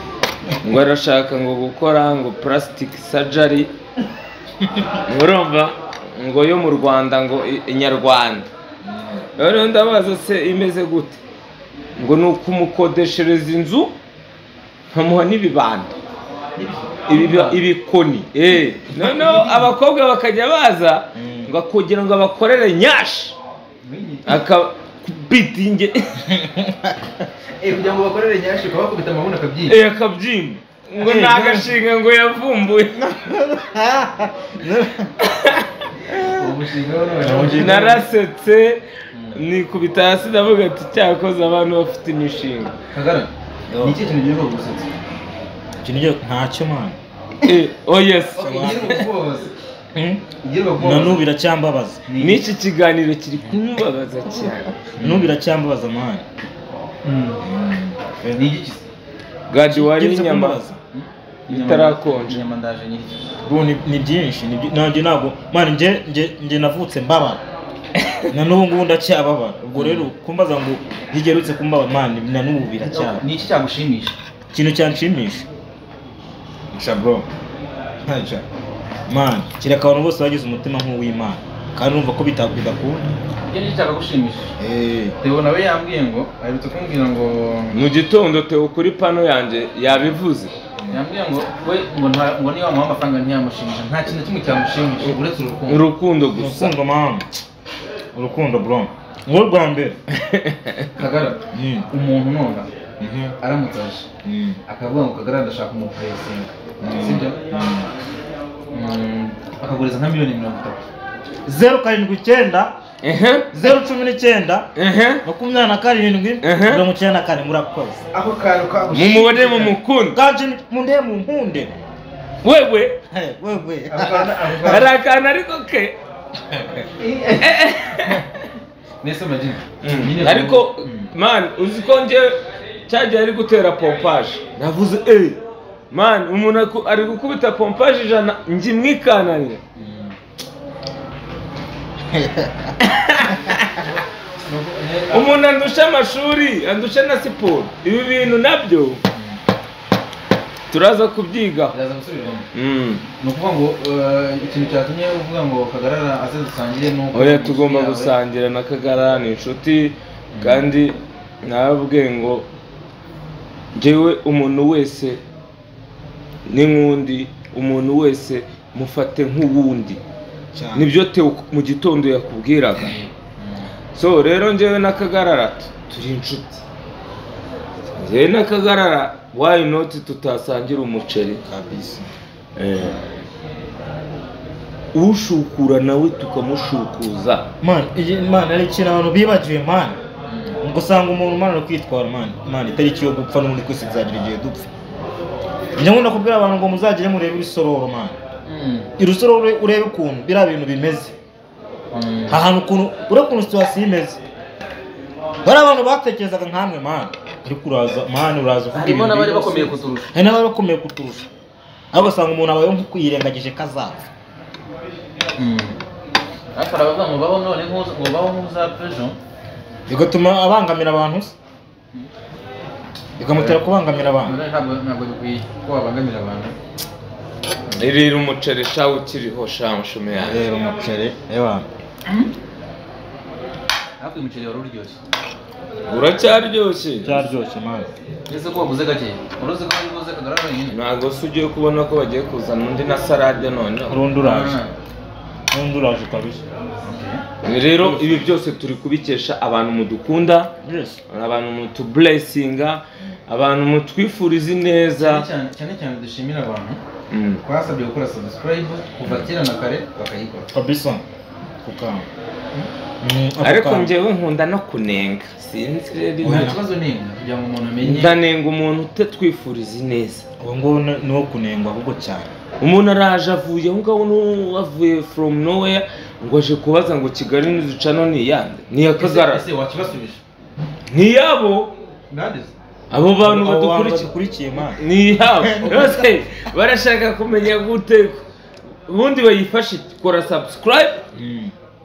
Speaker 2: Ngo arashaka ngo gukora ngo plastic surgery. Murumva ngo yo mu Rwanda ngo inyarwanda. Rero ndabaza se imeze gute? Ngo ni ukumukodeshereza inzu nkamuha n'ibibando. Ibikoni. Noneho abakobwa bakajya baza ngo kugira ngo abakorere nyashi. Akabita inge.
Speaker 3: Kugira ngo bakorere nyashi ukabakubita amabuno akabyimba.
Speaker 2: Akabyimba. Ngo ni agashinga ngo yavumbuye. Narasetse nikubita hasi ndavuga ati cyakoze abantu bafite imishinga.
Speaker 3: Kagara, ni iki kintu giheruka gusetsa?
Speaker 1: Ikintu giheruka ntacyo man.
Speaker 2: Oh yes.
Speaker 1: Na n'ubu biracyambabaza.
Speaker 2: N'iki kiganiro kiri kumbabaza cyane.
Speaker 1: N'ubu biracyambabaza man.
Speaker 3: Ni iki?
Speaker 2: Gadi wari inyama bitarakonje.
Speaker 3: Inyama ndaje nyiriki.
Speaker 1: Bro ni byinshi, nanjye ntabwo man nge navutse mbabara. Na n'ubu ngubu ndacyababara. Ubwo rero kumbaza ngo yigerutse kumbaba man na n'ubu biracyaba.
Speaker 3: Ni iki cyagushimisha?
Speaker 1: Ikintu cyanshimisha. Sha bro. Ntaja. Man, kireka abantu bose bagize umutima nk'uw'Imana. Kandi urumva ko bidakunda.
Speaker 3: Ibyo ni cyakagushimishije. Theo nawe yambwiye ngo aherutse kumbwira ngo
Speaker 2: mu gitondo Theo kuri pano yanjye yabivuze.
Speaker 3: Yambwiye ngo we ngo ngo niba wamuha amafaranga ntiyamushimisha, nta kintu kimwe cyamushimisha uretse urukundo.
Speaker 2: Urukundo gusa.
Speaker 1: Urukundo mama. Urukundo bro. Ngo rwa mbere.
Speaker 3: Kagara. Umuntu nona aramutse aje akavuga ngo Kagara ndashaka umupresinga. Sibyo? Akaguriza nka miliyoni 30.
Speaker 1: 079 019 27 94 murakoze.
Speaker 3: Ako kantu kagushimishije.
Speaker 2: Mumubone mumukunde.
Speaker 1: Kandi munde mumpunde.
Speaker 2: Wewe.
Speaker 1: Wewe.
Speaker 2: Hari akantu ariko ke.
Speaker 3: Nese majini.
Speaker 2: Ariko man uzi ko nje cyagiye ari gutera pompage. Navuze man umuntu ari gukubita pompage 100 ngi mwikananira. Umuntu andusha amashuri, andusha na siporo. Ibi bintu nabyo turaza kubyiga.
Speaker 3: Turaza gusubiramo. Ni ukuvuga ngo ikintu cyatumye uvuga ngo Kagarara aze dusangire nuko
Speaker 2: oya tugomba gusangira na Kagarara ni inshuti kandi nababwiye ngo njyewe umuntu wese ni nkundi, umuntu wese mufate nk'uwundi. Nibyo Theo mu gitondo yakubwiraga. So rero njyewe na Kagarara turi inshuti. Njyewe na Kagarara why not tutasangira umuceri
Speaker 1: kabisa.
Speaker 2: Ushukura nawe tukamushukuza.
Speaker 1: Man, iyi man ari ikintu abantu bibagiwe man. Ngo usanga umuntu man ari kwitwara man. Man itariki yo gupfa n'ubundi kwese tuzagira igihe dupfa. Njye nkunda kubwira abantu ngo muzagire murebe Rusororo man. Irusororo urebe ukuntu biriya bintu bimeze. Ahantu ukuntu urebe ukuntu situation imeze. Bari abantu batekerezaga nkamwe man. Ariko uraza man uraza uvuga
Speaker 3: harimo n'abari bakomeye kuturusha.
Speaker 1: Hari n'abari bakomeye kuturusha. Ahubwo usanga umuntu abayeho nk'ukwirengagije kazapfa.
Speaker 3: Ariko arabavuga ngo baho none ngo baho nk'uzapfa ejo.
Speaker 1: Bigatuma abangamira abantu se. Bikamutera kubangamira abantu.
Speaker 3: Ntabwo bikwiye ko wabangamira abantu.
Speaker 2: Rero umuceri sha ukiriho sha mushume yanjye.
Speaker 1: Rero umuceri ewa.
Speaker 3: Ariko umuceri wari uryoshye.
Speaker 2: Uracyaryoshye.
Speaker 1: Cyaryoshye man.
Speaker 3: Ese ko waguze gake? Uruzi ko waguze Kagarara wenyine.
Speaker 2: Ntabwo se ugiye kubona ko bagiye kuzana undi na salade none.
Speaker 1: Urundi uraje. Urundi uraje kabisa.
Speaker 2: Rero ibi byose turi kubikesha abantu mudukunda.
Speaker 1: Yes.
Speaker 2: Abantu mutu blessinga, abantu mutwifuriza ineza.
Speaker 3: Cyane cyane dushimira abantu. Twasabye gukora subscribe kuva kera na kare bakayikora.
Speaker 1: Kabisa. Kukanga.
Speaker 2: Ariko njyewe nkunda no kunenga. Sinzi rero
Speaker 3: nta kibazo nenga kugira ngo umuntu amenye.
Speaker 2: Ndanenga umuntu utatwifuriza ineza.
Speaker 1: Uwo ngo ni wo kunengwa ahubwo cyane.
Speaker 2: Umuntu araje avuye aho ngaho avuye from nowhere ngo aje kubaza ngo Kigali News Channel ni iyande. Ni iya Kagarara.
Speaker 3: Ese wakibasubije?
Speaker 2: Ni yabo.
Speaker 3: Nandeze.
Speaker 2: Abo bantu badukurikiye
Speaker 1: man.
Speaker 2: Ni yabo. Bose barashaka kumenya gute ubundi bayifashe kora subscribe.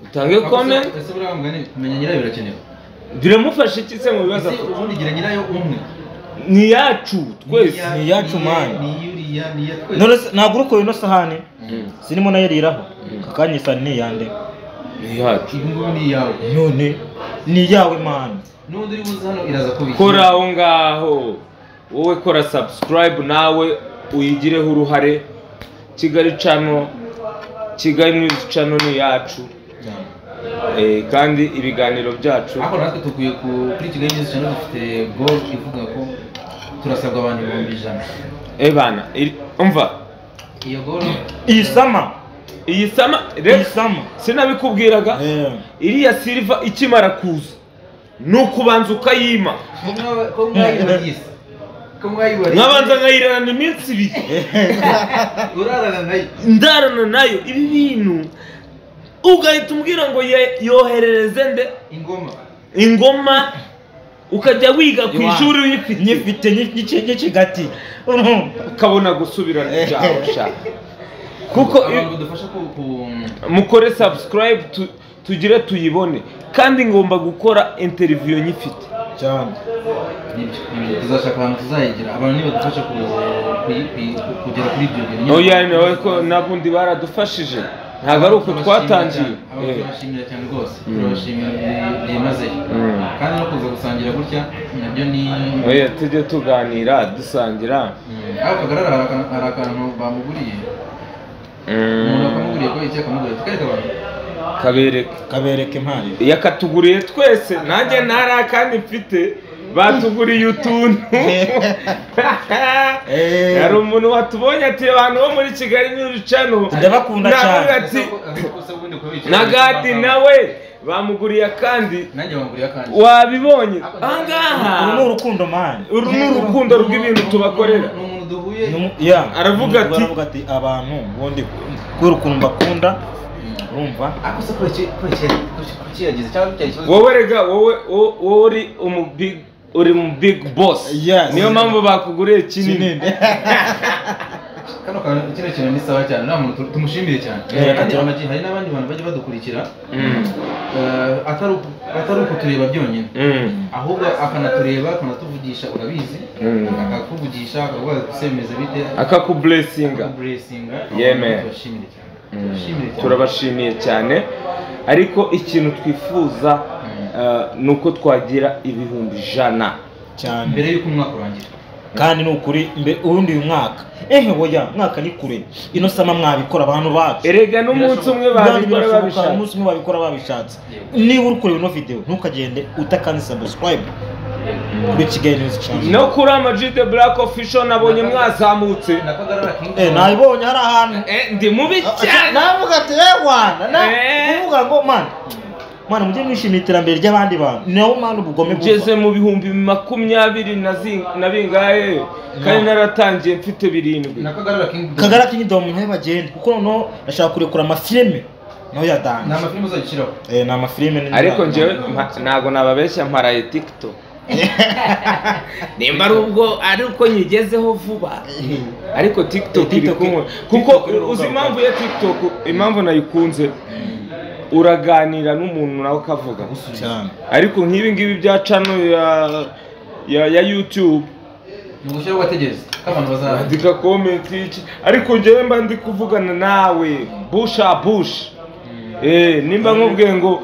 Speaker 2: Utange comment.
Speaker 3: Ese buriya mugani kumenya nyirayo birakenewe.
Speaker 2: Biramufasha iki se mu bibazo?
Speaker 3: Ubundi gira nyirayo umwe.
Speaker 2: Ni yacu twese.
Speaker 1: Ni yacu man.
Speaker 3: Ni yuriya ni ya twese.
Speaker 1: None ntabwo uruko ino sahani sinimo nayo riraho. Kakanyisa ni yande.
Speaker 2: Ni yacu.
Speaker 3: Ngo ni yawe.
Speaker 1: None ni yawe man.
Speaker 3: Nundi uri buze hano iraza kubiki.
Speaker 2: Kora aho ngaho. Wowe kora subscribe nawe uyigireho uruhare. Kigali Channel, Kigali News Channel ni yacu. Kandi ibiganiro byacu
Speaker 3: aho natwe tukwiye kuri Kigali News Channel dufite goal ivuga ko turasabwa abantu 100,000.
Speaker 2: Bana umva
Speaker 3: iyo goal
Speaker 2: iyi sama sinabikubwiraga. Iriya silver ikimara kuza nukubanza ukayima
Speaker 3: ko mwayibariye
Speaker 2: nkabanza nkayirana iminsi 2
Speaker 3: urarana nayo
Speaker 2: ndarana nayo ibi bintu ugahita umbwira ngo yoherereze nde ingoma ukajya wiga ku ishuri uyifite
Speaker 1: nyifite nyikigati
Speaker 2: ukabona gusubirana ibyawe sha kuko mukore subscribe tugire tuyibone kandi ngomba gukora interview nyifite
Speaker 1: cyane.
Speaker 3: Nibyo tuzashaka ahantu tuzayigira abantu nibadufasha kugera kuri ibyo bintu.
Speaker 2: Oya nawe ko nabundi baradufashije. Ntabwo ari uko twatangiye.
Speaker 3: Turabashimira cyane rwose, turabashimira byimazeyo. Kandi no kuza gusangira gutya nabyo ni
Speaker 2: oya, tujye tuganira dusangira.
Speaker 3: Aho Kagarara hari akantu bamuguriye, umuntu akamuguriye ko iki akamuguriye tukareka abantu
Speaker 2: kabereka
Speaker 1: impano
Speaker 2: yakatuguriye twese. Nanjye ntari akandi mfite, batuguriye utuntu. Hari umuntu watubonye ati abantu bo muri Kigali News Channel
Speaker 1: ndabakunda cyane.
Speaker 2: Na Gadi nawe bamuguriye akandi,
Speaker 3: nanjye bamuguriye akandi.
Speaker 2: Wabibonye ahangaha.
Speaker 1: Uru ni urukundo man,
Speaker 2: uru ni urukundo rw'ibintu tubakorera.
Speaker 3: Ni umuntu duhuye
Speaker 2: aravuga
Speaker 1: ati abantu ubundi kubera ukuntu bakunda urumva.
Speaker 2: Wowe rega wowe uri umu big, uri mu big boss. Niyo mpamvu bakuguriye kinini.
Speaker 3: Kano kantu kino kintu ni sawa cyane, nta muntu tumushimire cyane. Kandi hari n'abandi bantu bajya badukurikira atari ukutureba byonyine, ahubwo akanatureba akanatuvugisha, urabizi, akakuvugisha akakubaza bimeze bite,
Speaker 2: akakublessinga. Yeme, turabashimiye cyane. Ariko ikintu twifuza ni uko twagira 100,000
Speaker 1: cyane
Speaker 3: mbere y'uko umwaka urangira.
Speaker 1: Kandi ni ukuri ubundi uyu mwaka oya mwaka ni kure, ino sama mwabikora abantu bacu.
Speaker 2: Erega n'umunsi umwe babikora babishatse,
Speaker 1: umunsi umwe babikora babishatse. Niba uri kureba ino video ntukagende utakanze subscribe kuri Kigali News Channel
Speaker 2: no kuri Ama G The Black Official. Nabonye mwazamutse,
Speaker 1: nabibonye hari ahantu
Speaker 2: ndi mubi cyane,
Speaker 1: navuga ati ewana na kuvuga ngo man mwana mujye mwishimira iterambere ry'abandi bantu. Naho mwana ubugome
Speaker 2: bugeze mu 20,000 na bingahe, kandi naratangiye mfite 7.
Speaker 1: Kagarara Kingdom nawe bagende, kuko noneho ashaka kurekura amafilime naho yadanje.
Speaker 3: Ni amafilime uzakiraho?
Speaker 1: Ni amafilime.
Speaker 2: Ariko njyewe ntago nababeshya, mparaye TikTok. Nimba ari ubwo ari uko nyigezeho vuba, ariko TikTok iri kumwe. Kuko uzi impamvu ya TikTok, impamvu nayikunze, uraganira n'umuntu nawe ukavuga
Speaker 1: cyane.
Speaker 2: Ariko nk'ibi ngibi bya channel ya YouTube
Speaker 3: ni ugushyiraho ugategereza ko abantu
Speaker 2: bazandika comment iki, ariko njyewe mba ndi kuvugana nawe busha bush. Nimba nkubwiye ngo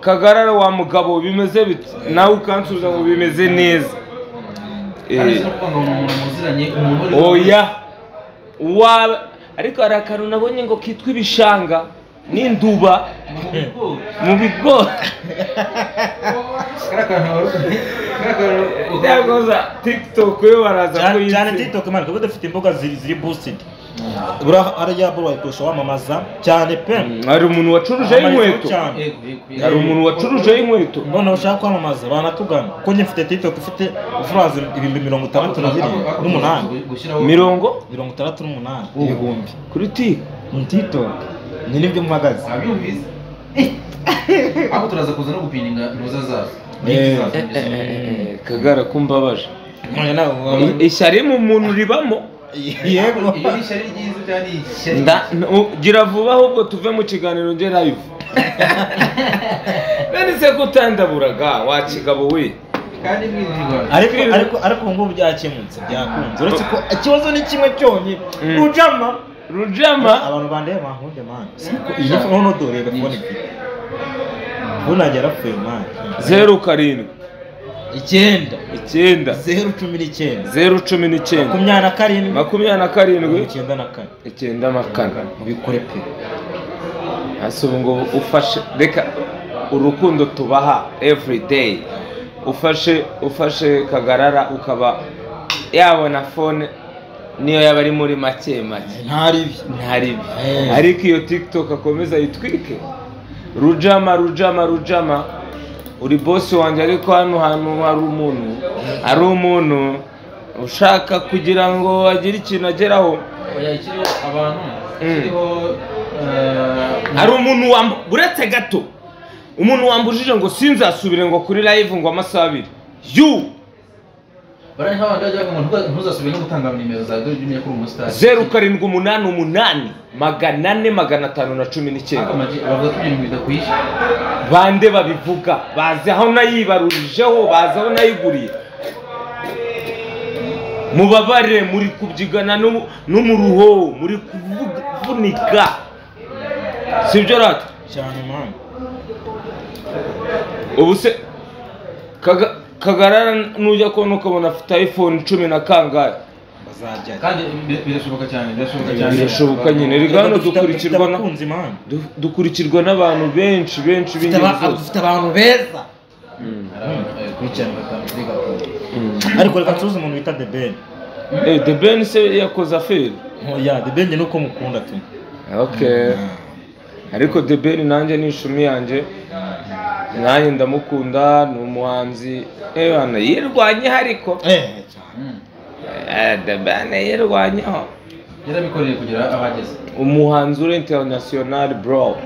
Speaker 2: Kagarara wa mugabo bimeze bite, nawe ukansubiza ngo bimeze neza. Oya ariko hari akantu nabonye ngo kitwa ibishanga n'induba mu bigori. TikTok yo baraza
Speaker 1: kuyitse cyane. TikTok man kuko dufite imbuga ziri boosted, bura arya bro wayikoresha wamamaza cyane pe.
Speaker 2: Hari umuntu wacuruje inkweto, hari umuntu wacuruje inkweto
Speaker 1: mbona ushaka kwamamaza banatugana. Kuko njye mfite TikTok ifite followers 68,000, 68,000 ibihumbi
Speaker 2: kuri
Speaker 1: TikTok. Ni nibyo mpagaze
Speaker 3: abyumvise. Aho turaza kuza no gupininga ntuza zazo.
Speaker 2: Kagara kumbabaje ishyari mu muntu ribamo.
Speaker 1: Yego,
Speaker 3: iyo ni ishyari ryiza cyane ishyari.
Speaker 2: Gira vuba ahubwo tuve mu kiganiro nge live. None se kutandaburaga wa kigabo we.
Speaker 3: Kandi mwirirwa.
Speaker 1: Ariko ngo byakemutse byakunze, uretse ko ikibazo ni kimwe cyonyine. Rujama abantu bandeye bankunde man. Iyi nono dore gafone mfite. Bunagera apfuye man.
Speaker 2: 07
Speaker 1: 9
Speaker 2: 9
Speaker 1: 019
Speaker 2: 019
Speaker 1: 27
Speaker 2: 27
Speaker 1: 94
Speaker 2: 94.
Speaker 1: Mubikore pe.
Speaker 2: Ase ubu ngo ufashe, reka urukundo tubaha every day. Ufashe Kagarara ukaba yabona phone niyo yaba ari muri make make ntari bi. Ariko iyo TikTok akomeza yitwike. Rujama uri boss wanjye, ariko hano hantu hari umuntu ushaka kugira ngo agire ikintu ageraho.
Speaker 3: Oya ikiriho abantu ikiriho
Speaker 2: hari umuntu uretse gato umuntu wambujije ngo sinzasubire ngo kuri live ngo amasaha 2 yu
Speaker 3: barani nk'abandi bajya ngo ntuzasubire no gutanga nimero za dore jumye kuri umustar
Speaker 2: 0788 400 519.
Speaker 3: Bavuga ko ibintu bidakwiye.
Speaker 2: Bande babivuga bazi aho nayibarurijeho, bazi aho nayiguriye. Mubabare muri kubyigana n'umuruho, muri kuvunika. Sibyo rata
Speaker 1: cyane man.
Speaker 2: Ubu se Kagarara nujya kubona ukabona afite iPhone 10 na kangahe
Speaker 1: bazajya.
Speaker 3: Kandi birashoboka cyane, birashoboka cyane.
Speaker 2: Birashoboka nyine. Rega hano dukurikirwa na dukurikirwa n'abantu benshi benshi b'ingeri zose.
Speaker 1: Dufite abantu beza. Ariko reka tuzi umuntu bita The Ben.
Speaker 2: The Ben se yakoze affaire?
Speaker 1: Oya, The Ben nuko mukunda tu.
Speaker 2: Okay. Ariko The Ben nanjye ni ishumi yanjye. Nanjye ndamukunda, ni umuhanzi. Bana yirwanyeho ariko. The Ben yirwanyeho.
Speaker 3: Yarabikoreye kugera ahageze.
Speaker 2: Umuhanzi uri international bro.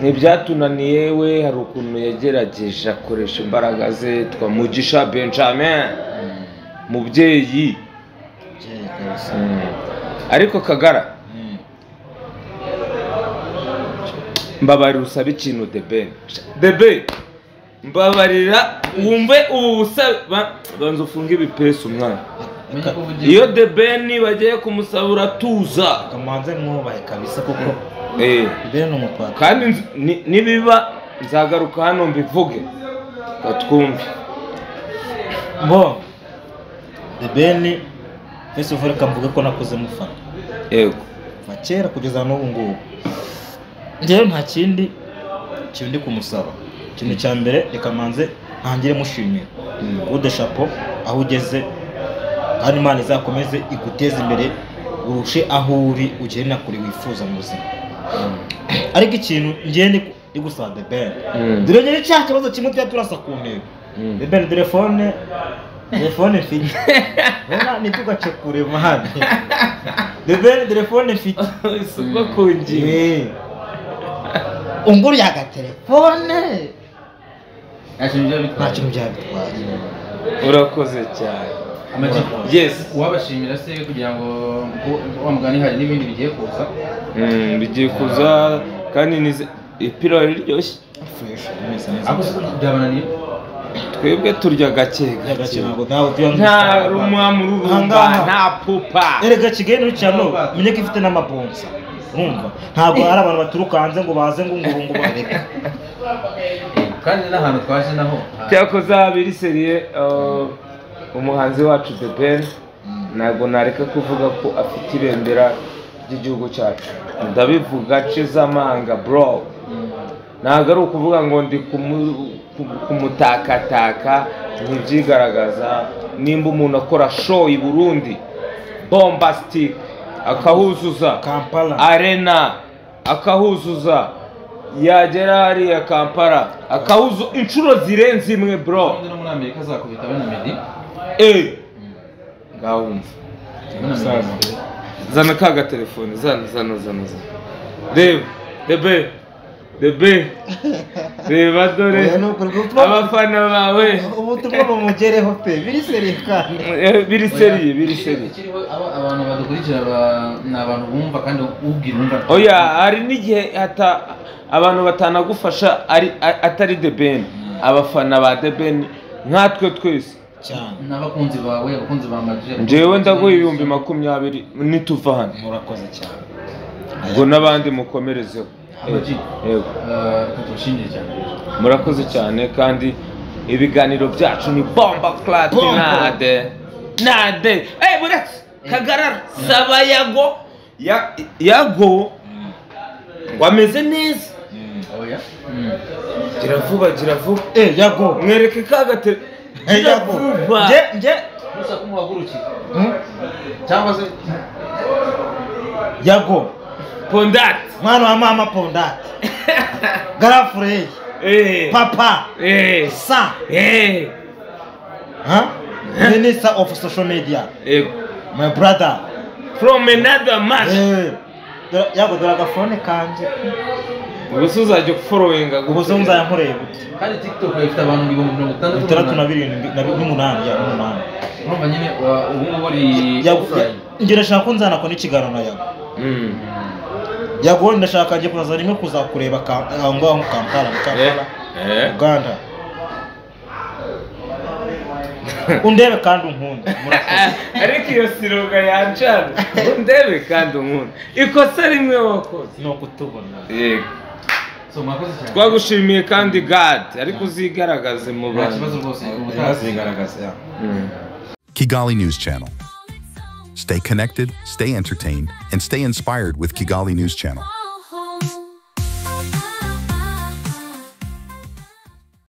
Speaker 2: Ntibyatunaniye we, hari ukuntu yagerageje akoresha imbaraga ze. Twamugisha Benjamin mubyeyi. Ariko Kagara mbabarira usabe ikintu The Ben. The Ben mbabarira wumve ubu busabe, banza ufunge ibipesu umwana. Iyo The Ben bagiye kumusaba uratuza.
Speaker 1: Kamanze mwubahe kabisa kuko Ben ni umupaka.
Speaker 2: Kandi nibiba nzagaruka hano mbivuge batwumve.
Speaker 1: Bo The Ben first of all kamvuge ko nakoze mufana.
Speaker 2: Yego.
Speaker 1: Kuva kera kugeza n'ubu ngubu. Njyewe nta kindi kintu ndi kumusaba. Ikintu cya mbere reka manze ntangire mushimira. Ude chapeau aho ugeze, kandi Imana izakomeze iguteze imbere urushe aho uri ugere na kure wifuza mu buzima. Ariko ikintu ngiye ndi gusaba The Ben. Dore nyine cya kibazo kimwe tujya turasa ku ntego. The Ben telefone mfite. Bona ntitugace kure man. The Ben telefone mfite.
Speaker 2: Isuko kungiye.
Speaker 1: Unguru yaga telefone.
Speaker 3: Nta
Speaker 1: kintu byabitwaye.
Speaker 2: Urakoze cyane. Yes.
Speaker 3: Wabashimira se kugira ngo wa mugani hari n'ibindi bigiye kuza.
Speaker 2: Bigiye kuza kandi ipira riryoshye.
Speaker 1: Fresh imeze neza.
Speaker 3: Ako byabananiye.
Speaker 2: Twebwe turya gake gake. Nta rumwa mururumba, nta pupa.
Speaker 1: Erega Kigali n'u cyano menye ko ifite n'amabonsa. Urumva ntabwo ari abantu baturuka hanze ngo baze ngo ngo bareka.
Speaker 3: Kandi n'ahantu twaje naho.
Speaker 2: Cyakoze abiri serie umuhanzi wacu The Ben ntabwo nareka kuvuga ko afite ibendera ry'igihugu cyacu. Ndabivuga cizamanga bro. Ntabwo ari ukuvuga ngo ndi kumutakataka, ntibyigaragaza. Nimba umuntu akora show i Burundi bombastic akahuzuza
Speaker 1: Kampala
Speaker 2: arena akahuzuza, yagera hariya Kampala akahuzu inshuro zirenze imwe bro.
Speaker 3: No muri Amerika azakubita bana Meddy.
Speaker 2: Ngawumva zana kaga telefone, zana. Reba Debe reba dore abafana bawe
Speaker 1: ubutumwa bumugereho pe, biri seriye kandi
Speaker 2: biri seriye.
Speaker 3: Ikiriho abantu badukurikira ni abantu bumva kandi ubwira umva.
Speaker 2: Oya hari n'igihe hata abantu batanagufasha ari atari The Ben, abafana ba The Ben nkatwe twese
Speaker 1: cyane
Speaker 3: n'abakunzi bawe, abakunzi ba Maje.
Speaker 2: Njyewe ndaguha 20,000 nituva hano.
Speaker 1: Murakoze cyane.
Speaker 2: Ubwo n'abandi mukomerezeho. Yego.
Speaker 3: Tushimye cyane.
Speaker 2: Murakoze cyane kandi ibiganiro byacu ni bomba clat nade. Buretse Kagarara saba Yago. Yago wameze neza.
Speaker 3: Oya.
Speaker 2: Gira vuba.
Speaker 1: Yago
Speaker 2: mwereke kagate.
Speaker 1: Yago. Nje
Speaker 3: musa kumuhagurukira. Cyangwa se
Speaker 1: Yago
Speaker 2: Pondat.
Speaker 1: Mwana wa mama Pondat. Garafure. Papa. Sa. Huh? Minister of social media. My brother.
Speaker 2: From another match.
Speaker 1: Yago dore agafone kanje.
Speaker 2: Ubu uzajya followinga
Speaker 1: ubu nzajya nkureba.
Speaker 3: Kandi TikTok ifite abantu 668
Speaker 1: ya 8.
Speaker 3: Urumva nyine ubu ngubu uri
Speaker 1: Njye ndashaka ko nzanakora ikiganiro na Yago. Yago ndashaka ngiye kuzaza rimwe kuzakureba aho ngaho Kampala, Uganda. Undebe kandi unkunde. Murakoze.
Speaker 2: Ariko iyo siruga yancana, ndebe kandi unkunda, ikosa rimwe wakoze
Speaker 1: ni ukutubona.
Speaker 2: Yego.
Speaker 3: So mwakoze cyane.
Speaker 2: Twagushimiye kandi God, ariko uzigaragaze mu
Speaker 3: Nta
Speaker 2: bantu.
Speaker 3: kibazo rwose, ubutaha.
Speaker 1: Zigaragaza ya.
Speaker 4: Kigali News Channel. Stay connected, stay entertained, and stay inspired with Kigali News Channel.